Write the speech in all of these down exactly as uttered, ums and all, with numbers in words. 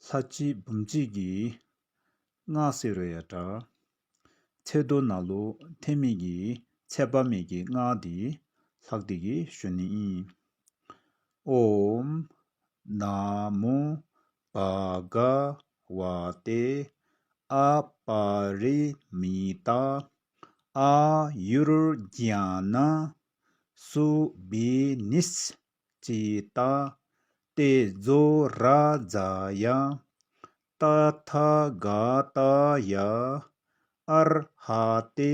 ལྷ་གཅིག་བུམ་གཅིག་གི་སྔགས་ཟེར་རུ་ཡ་འདྲ། ཚེ་རྡོ་ནང་ལོ་ཐེ་མི་གི་ཚེ་དཔག་མེད་ཀྱི་སྔགས་འདི་ལྷག་དེ་གི་ཞུ་ནི་ཨིན། ཨོཾ་ན་མོ་བྷ་ག་ཝ་ཏེ་ཨ་པ་རི་མི་ཏ་ཨ་ཡུར་ཛྙཱ་ན་སུ་བི་ནིས་ཅི་ཏ་ཏེ་ཛོ་རཱ་ཛཱ་ཡ་ཏ་ཐཱ་ག་ཏཱ་ཡ་ཨར་ཧ་ཏེ་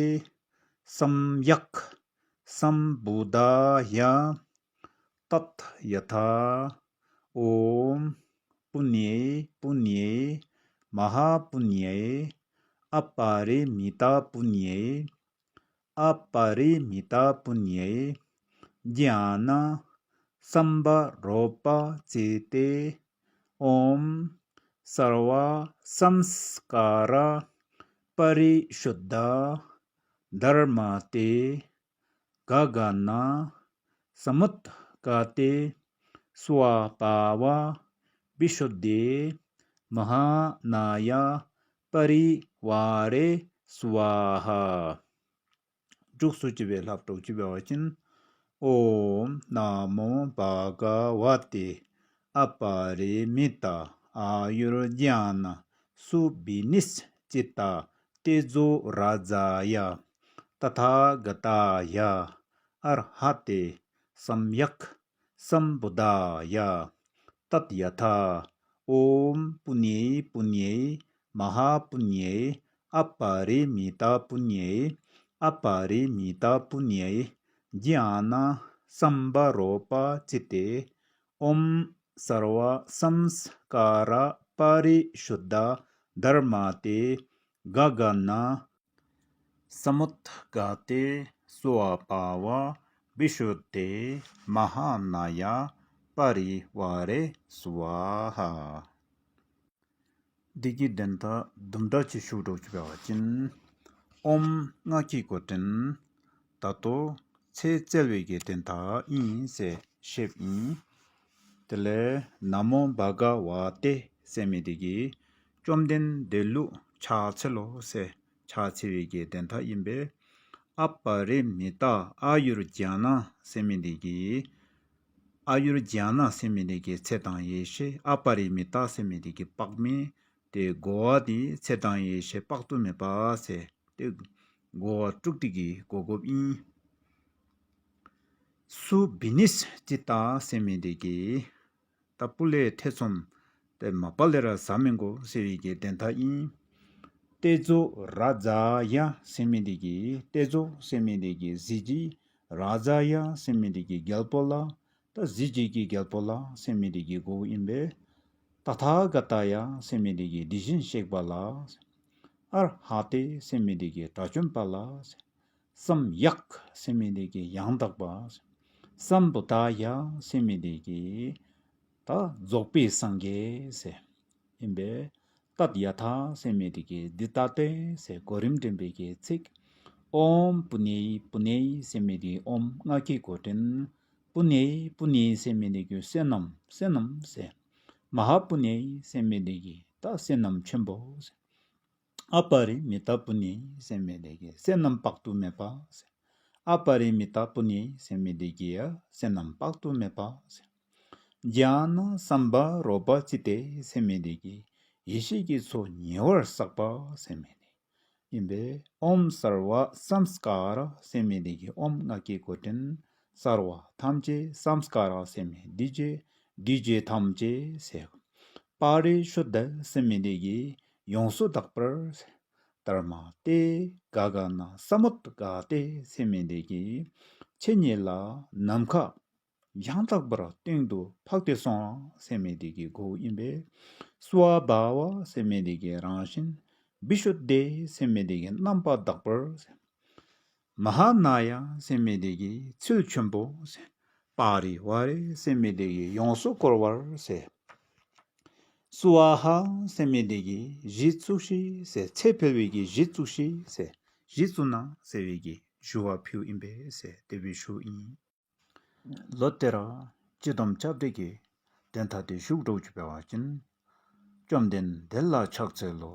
སམ་ཡཀ་སམ་བུ་དཱ་ཡ་ཏད་ཡ་ཐཱ། ཨོཾ་པུ་ཎྱེ་པུ་ཎྱེ་མ་ཧཱ་པུ་ཎྱེ་ཨ་པ་རི་མི་ཏཱ་པུ་ཎྱེ་ཨ་པ་རི་མི་ཏཱ་པུ་ཎྱེ་ཛྙཱ་ན་སམ་བ་རོ་པ་ཙི་ཏེ། ཨོཾ་སརྦ་སཾ་སྐཱ་ར་པ་རི་ཤུདྡྷ་དྷརྨ་ཏེ་ག་ག་ན་སྨུད་ག་ཏེ་སྭ་བྷཱ་བ་བི་ཤུདྡྷེ་མ་ཧཱ་ན་ཡ་པ་རི་ཝཱ་རེ་སྭཱ་ཧཱ། འཇུག་སུ་ཅི་བའི་ལྷབ་གྲོགས་ཅི་བའི་བ་ཅིན། ཨོཾ་ན་མོ་བྷ་ག་ཝ་ཏེ་ཨ་པ་རི་མི་ཏ་ཨ་ཡུར་ཛྙཱ་ན་སུ་བི་ནིས་ཅི་ཏ་ཏེ་ཛོ་རཱ་ཛཱ་ཡ་ཏ་ཐཱ་ག་ཏཱ་ཡ་ཨར་ཧ་ཏེ་སམ་ཡཀ་སམ་བུ་དཱ་ཡ་ཏད་ཡ་ཐཱ། ཨོཾ་པུ་ཎྱེ་པུ་ཎྱེ་མ་ཧཱ་པུ་ཎྱེ་ཨ་པ་རི་མི་ཏཱ་པུ་ཎྱེ་ཨ་པ་རི་མི་ཏཱ་པུ་ཎྱེ་ཛྙཱ་ན་སམ་བ་རོ་པ་ཙི་ཏེ། ཨོཾ་སརྦ་སཾ་སྐཱ་ར་པ་རི་ཤུདྡྷ་དྷརྨ་ཏེ་ག་ག་ན་སྨུད་ག་ཏེ་སྭ་བྷཱ་བ་བི་ཤུདྡྷེ་མ་ཧཱ་ན་ཡ་པ་རི་ཝཱ་རེ་སྭཱ་ཧཱ། འདི་གི་དོན་དག་དུམ་གྲ་ཅིག་ཞུ་གྲོགས་ཅིག་བྱ་བ་ཅིན། ཨོཾ་སྔགས་ཀྱི་མགོ་འདྲེན། ད་ལྟོ་ཚེ་བཙལ་བའི་གི་དོན་དག་ཨིན་ཟེར་བཤད་ཨིན། དེ་ལས་ན་མོ་བྷ་ག་ཝ་ཏེ་ཟེར་མི་དེ་གིས་བཅོམ་ལྡན་འདས་ལུ་ཕྱག་འཚལ་ལོ་ཟེར་ཕྱག་འཚལ་བའི་གི་དོན་དག་ཨིན་པས། ཨ་པ་རི་མི་ཏ་ཨ་ཡུར་ཛྙཱ་ན་ཟེར་མི་དེ་གིས་ཨ་ཡུར་ཛྙཱ་ན་ཟེར་མི་དེ་གི་ཚེ་དང་ཡེ་ཤེས། ཨ་པ་རི་མི་ཏ་ཟེར་མི་དེ་གི་དཔག་མེད། དེ་གོ་བ་དེ་ཚེ་དང་ཡེ་ཤེས་དཔག་ཏུ་མེད་པ་ཟེར་དེ་གོ་བ་དྲུག་དེ་གི་གོ་དགོཔ་ཨིན། སུ་བི་ནིས་ཅི་ཏ་ཟེར་མི་དེ་གི་ད་སྤུ་ལས་ཐེ་ཚོམ་དེ་མ་པ་ལས་ར་ཟ་མི་དགོ་ཟེར་བའི་གི་དོན་དག་ཨིན། ཏེ་ཛོ་རཱ་ཛཱ་ཡ་ཟེར་མི་དེ་གི་ཏེ་ཛོ་ཟེར་མི་དེ་གི་གཟི་བརྗིད། རཱ་ཛཱ་ཡ་ཟེར་མི་དེ་གི་རྒྱལ་པོ་ལ། ད་གཟི་བརྗིད་ཀྱི་རྒྱལ་པོ་ལ་ཟེར་མི་དེ་གི་གོ་བོ་ཨིན་པས། ཏ་ཐཱ་ག་ཏཱ་ཡ་ཟེར་མི་དེ་གི་དེ་བཞིན་གཤེགས་པ་ལ། ཨར་ཧ་ཏེ་ཟེར་མི་དེ་གི་དགྲ་བཅོམ་པ་ལ། སམ་ཡཀ་ཟེར་མི་དེ་གི་ཡང་དག་པ། སམ་བུ་ཏཱ་ཡ་ཟེར་མི་དེ་གི་ད་རྫོགས་པའི་སངས་རྒྱས་ཟེར་ཨིན་པས། ཏད་ཡ་ཐཱ་ཟེར་མི་དེ་གི་འདི་ལྟ་སྟེ་ཟེར་གོ་རིམ་འདྲེན་པའི་གི་ཚིག། ཨོཾ་པུ་ཎེ་པུ་ཎེ་ཟེར་མི་དེ་ཨོཾ་སྔགས་ཀྱི་མགོ་འདྲེན། པུ་ཎེ་པུ་ཎེ་ཟེར་མི་དེ་གི་བསོད་ནམས་བསོད་ནམས་ཟེར། མ་ཧཱ་པུ་ཎེ་ཟེར་མི་དེ་གི་ད་བསོད་ནམས་ཆེན་པོ་ཟེར། ཨ་པ་རི་མི་ཏ་པུ་ཎེ་ཟེར་མི་དེ་གི་བསོད་ནམས་དཔག་ཏུ་མེད་པ་ཟེར། ཨ་པ་རི་མི་ཏ་པུ་ཎེ་ཟེར་མི་དེ་གི་ཡ་བསོད་ནམས་དཔག་ཏུ་མེད་པ་ཟེར། ཛྙཱ་ན་སམ་བ་རོ་པ་ཙི་ཏེ་ཟེར་མི་དེ་གི་ཡེ་ཤེས་ཀྱི་མཚོ་ཉེ་བར་བསགས་པ་ཟེར་མི་དེ་ཨིན་པས། ཨོཾ་སརྦ་སཾ་སྐཱ་ར་ཟེར་མི་དེ་གི་ཨོཾ་སྔགས་ཀྱི་མགོ་འདྲེན། སརྦ་ཐམས་ཅད་སཾ་སྐཱ་ར་ཟེར་མི་འདུས་བྱས་འདུས་བྱས་ཐམས་ཅད་ཟེར། པ་རི་ཤུདྡྷ་ཟེར་མི་དེ་གི་ཡོངས་སུ་དག་པར་ཟེར། དྷརྨ་ཏེ་ག་ག་ན་སཾ་བུད་ག་ཏེ་ཟེར་མི་དེ་གི་ཆོས་ཉིད་ལ་ནམ་མཁའ་ཡང་དག་པར་སྟེང་དུ་འཕགས་ཏེ་སོང་ཟེར་མི་དེ་གི་གོ་ཨིན་པས། སྭ་བྷཱ་བ་ཟེར་མི་དེ་གི་རང་བཞིན། བི་ཤུདྡྷེ་ཟེར་མི་དེ་གི་རྣམ་པར་དག་པར་ཟེར། མ་ཧཱ་ན་ཡ་ཟེར་མི་དེ་གི་ཚུལ་ཆེན་པོ་ཟེར། པ་རི་ཝཱ་རེ་ཟེར་མི་དེ་གི་ཡོངས་སུ་བསྐོར་བར་ཟེར། སྭཱ་ཧཱ་ཟེར་མི་དེ་གི་གཞི་བཙུགས་ཤིག་ཟེར། ཚེ་འཕེལ་བའི་གི་གཞི་བཙུགས་ཤིག་ཟེར། གཞི་བཙུགས་ན་ཟེར་བའི་གི་ཞུ་བ་ཕུལ་ཨིན་པས་ཟེར་དེ་བའི་ཞུ་ཨིན། ལོ་དེ་ར་སྤྱི་སྡོམ་ཆབ་འདྲེན་གྱི་དོན་དག་དེ་ཞུགས་འགྲོ་བཅུག་པ་བ་ཅིན། བཅོམ་ལྡན་འདས་ལ་ཕྱག་འཚལ་ལོ།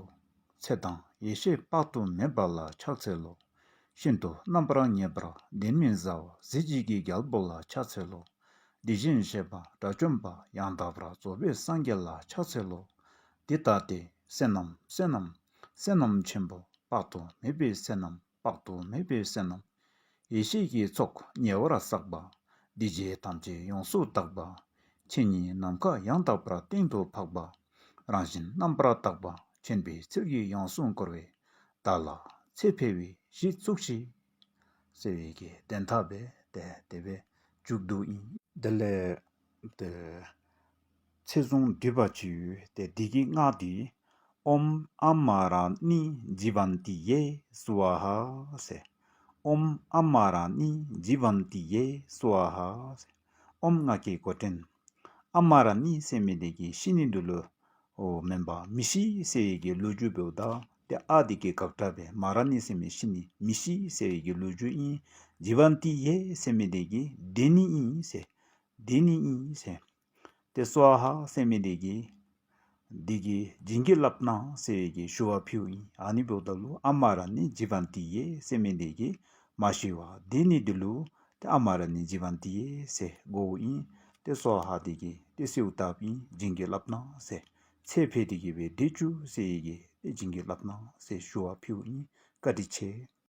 ཚེ་དང་ཡེ་ཤེས་དཔག་ཏུ་མེད་པ་ལ་ཕྱག་འཚལ་ལོ། ཤིན་ཏུ་རྣམ་པར་ངེས་པར་ལྡན་མིན་བཟའ་བ་གཟི་བརྗིད་ཀྱི་རྒྱལ་པོ་ལ་ཕྱག་འཚལ་ལོ། དེ་བཞིན་གཤེགས་པ་དགྲ་བཅོམ་པ་ཡང་དག་པར་རྫོགས་པའི་སངས་རྒྱས་ལ་ཕྱག་འཚལ་ལོ། འདི་ལྟ་སྟེ་བསོད་ནམས་བསོད་ནམས་བསོད་ནམས་ཆེན་པོ་དཔག་ཏུ་མེད་པའི་བསོད་ནམས་དཔག་ཏུ་མེད་པའི་བསོད་ནམས། ཡེ་ཤེས་ཀྱི་ཚོགས་ཉེ་བར་བསགས་པ། སྡིག་བྱས་ཐམས་ཅད་ཡོངས་སུ་དག་པ། ཆོས་ཉིད་ནམ་མཁའ་ཡང་དག་པར་སྟེང་དུ་འཕགས་པ། རང་བཞིན་རྣམ་པར་དག་པ་མཁྱེན་པའི་ཚུལ་གྱིས་ཡོངས་སུ་བསྐོར་བའི་བདག་ལ་ཚེ་འཕོས་པའི་གཞི་བཙུགས་ཤིག་ཟེར་བའི་གི་དོན་དག་རྦད་དེ་དེ་སྦེ་མཇུག་བསྡུ་ཨིན། དེ་ལས་དེ་ཚེ་བཟུང་བསྡུས་པ་ཅིག་ཡོད་དེ། འདི་གི་སྔགས་འདི་ཨོཾ་ཨ་མ་ར་ཎི་ཛི་བན་ཏི་ཡེ་སྭཱ་ཧཱ་ཟེར། ཨོཾ་ཨ་མ་ར་ཎི་ཛི་བན་ཏི་ཡེ་སྭཱ་ཧཱ་ཟེར། ཨོཾ་སྔགས་ཀྱི་མགོ་འདྲེན། ཨ་མ་ར་ཎི་ཟེར་མི་དེ་གི་ཤི་ནི་འདི་ལུ་ཨོ་མེན་པ་མི་ཤི་ཟེར་བའི་གི་ལོ་རྒྱུས་འབདཝ་ད། དེ་ཨ་དེ་གི་དགག་སྒྲ་སྦེ་མ་ར་ཎི་ཟེར་མི་ཤི་ནི་མི་ཤི་ཟེར་བའི་གི་ལོ་རྒྱུས་ཨིན། ཛི་བན་ཏི་ཡེ་ཟེར་མི་དེ་གི་བདེ་ནི་ཨིན་ཟེར། བདེ་ནི་ཨིན་ཟེར། དེ་སྭཱ་ཧཱ་ཟེར་མི་དེ་གི་འདི་གི་བྱིན་གྱིས་བརླབས་གནང་ཟེར་བའི་གི་ཞུ་བ་ཕུལཝ་ཨིན། ཨ་ནི་འབདཝ་ད་ལུ་ཨ་མ་ར་ཎི་ཛི་བན་ཏི་ཡེ་ཟེར་མི་དེ་གི་མ་ཤི་བར་བདེ་ནི་འདི་ལུ་དེ་ཨ་མ་ར་ཎི་ཛི་བན་ཏི་ཡེ་ཟེར་དགོཔ་ཨིན། དེ་སྭཱ་ཧཱ་དེ་གི་དེ་གསོལཝ་བཏབ་ཨིན། བྱིན་གྱིས་བརླབས་གནང་ཟེར། ཚེ་འཕོས་དེ་གི་སྦེ་བདེ་བཅུག་ཟེར་བའི་གི་དེ་བྱིན་གྱིས་བརླབས་གནང་ཟེར་ཞུ་བ་ཕུལཝ་ཨིན། བཀའ་དྲིན་ཆེ།